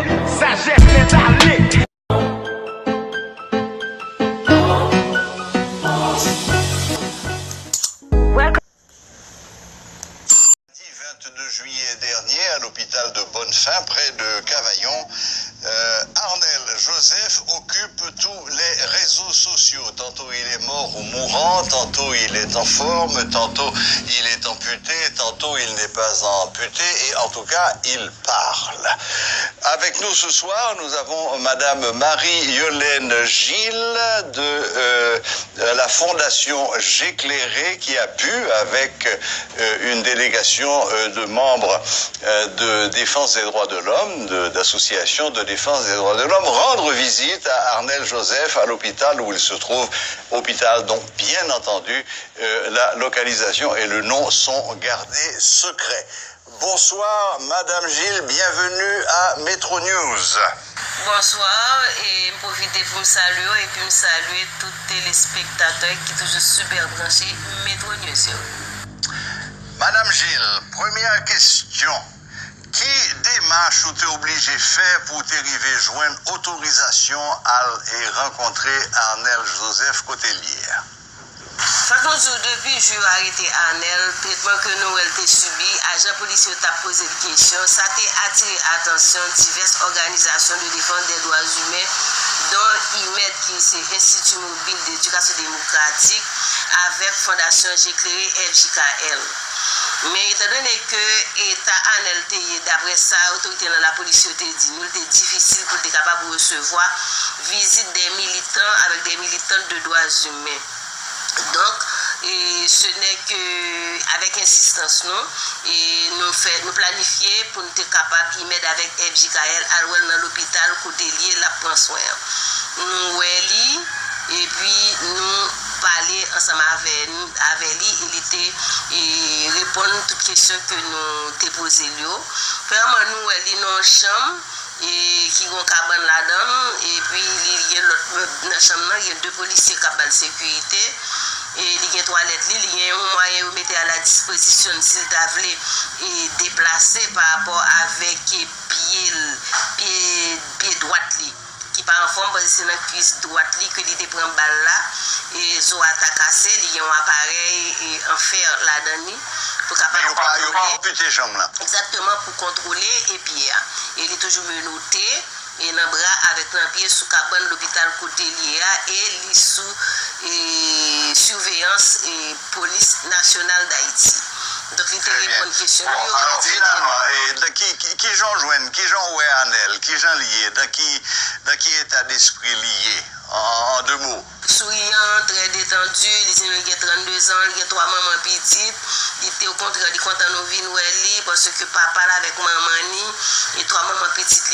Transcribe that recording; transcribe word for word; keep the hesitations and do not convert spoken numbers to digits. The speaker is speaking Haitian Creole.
Sagesse mentale. Mardi vingt-deux juillet dernier, à l'hôpital de Bonnefin, près de Cavaillon, euh, Arnel Joseph occupe tous les réseaux sociaux. Tantôt il est mort ou mourant, tantôt il est en forme, tantôt il est amputé, tantôt il n'est pas amputé, et en tout cas, il parle. Avec nous ce soir, nous avons Madame Marie-Yolène Gilles de, euh, la Fondation J'éclairé qui a bu avec, euh, une délégation, euh, de membres, euh, de Défense des droits de l'homme, de, d'associations de défense des droits de l'homme, rendre visite à Arnel Joseph à l'hôpital où il se trouve, hôpital dont, bien entendu, euh, la localisation et le nom sont gardés secrets. Bonsoir, Madame Gilles, bienvenue à Metro News. Bonswa, e m pwofite pou m salye w epi m salye tout telespektatè ki toujou super branche Metro News yo. Madame Gilles, premyè kesyon. Ki demach ou te oblije fè pou w te rive jwenn otorizasyon al e rankontre Arnel Joseph kote l ye a? Fòk nou di w, depi jou yo arete Arnel, tretman ke nou wè l te sibi, ajan polisye yo t ap poze l kesyon, sa te atire atansyon divès òganizasyon de defans dè dwa imen, don IMED, ki se Enstiti Mobil Dedikasyon Demokratik, avèk Fondasyon J'éclairé, F J K L. Men, etandone ke eta Arnel te ye, daprè sa otorite nan lapolis yo te di nou, li te difisil pou l te kapab resevwa vizit de militan avèk de militant de dwa imen. Donk, e, se nè ke avèk ensistans nou, e, nou fè, nou planifye pou nou te kapab IMED avèk F J K L al wè l nan lopital kote l ye, l ap pran swen an. Nou wè li, epi nou pale ansanm avè, avè li, e li te, e, reponn tout kesyon ke nou te poze l yo. Premyèman, nou wè li nan yon chanm, e ki gon kabann ladan l, epi li gen lòt mèb nan chanm nan, gen de polisye k ap ba l sekirite, e li gen twalèt li, li gen yon mwayen yo mete a la dispozisyon l si l ta vle, e deplase pa rapò avèk, e, pye l, pye, pye dwat li, ki pa anfòm, paske se nan kwis dwat li ke li te pran bal la, e zo a ta kase, li gen yon aparèy, e, an fè ladan li, pou kapab Men yo pa, yo pa konpòte. Anpite janm lan. Egzakteman, pou kontwole e pye a. E li toujou menote, e nan bra avèk nan pye sou kabann lopital kote li ye a, e li sou, e, siveyans, e, Polis Nasyonal Dayiti. Donk, li te Trè byen. Reponn kesyon Bon, yo, alò, li te finalman, e, de, ki, ki, ki jan w jwenn, ki jan w wè Arnel, ki jan li ye, nan ki, nan ki eta despri li ye, an, an de mo? Souriyan, trè detandi, li di nou li gen trannde zan, li gen twa manman pitit. Li te, okontrè, li kontan nou vin wè li, paske papa l avèk manman ni, e twa manman pitit